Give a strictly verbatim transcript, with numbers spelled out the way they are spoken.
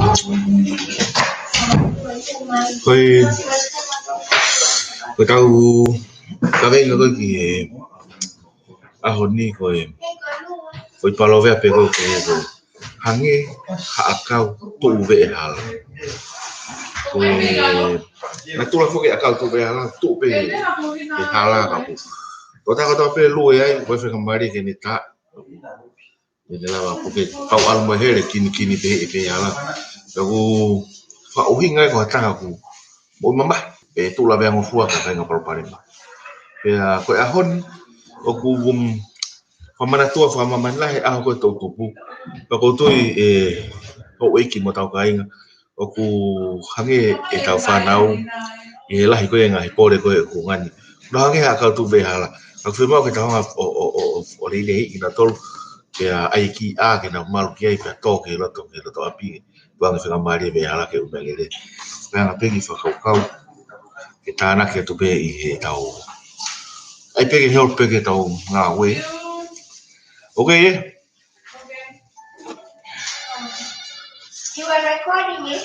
Ko e, ko e tau kaveinga ko ē ki he ʻaho ni ko e, ko e palōveape ko ē ko e, ko e hangē ha ʻakau tuʻu veʻehala. Ko e natula foki ʻakau tuʻu veʻehala, tuʻu pē he hala ka pu. Tō tā kotoa pē lue ai, ko e faingamālie ke ne tā. ʻE ne lava puke pau ʻalu mai hele kinikini pē he hala. Ka ʻoku fakaʻuhinga ʻe ko ha taha ʻoku moʻui mamahi, ʻe tuʻu lave ango fua ka kāinga palopalema. Pea ko e ʻaho ni, ʻoku, um, fakamanatua, fakamāmani lahi ʻaho ko e toʻutupu. Pea ʻoku ou tui ʻe houʻeiki mo tau kāinga, ʻoku hangē ʻetau fānau ʻi he lahi ko ē ngaahi pole ko ē ʻoku ngani. Nau hangē ha ʻakau tuʻu veʻehala. Ka ʻoku fiemaʻu ke tau hanga ʻo, ʻo, ʻo, ʻo leleiʻi kinautolu. Pea ʻai ki ʻā ke nau malu ki ai pea tō ki he loto, ki he loto ʻapi. Pea hangē faingamālie veʻehala ke ʻumeangele. Pea hanga pē ki fakakaukau ke tānaki atu pē ʻi he tau. ʻAi pē ke holo pē ke tau ngāue. Okay, ē? You are recording it.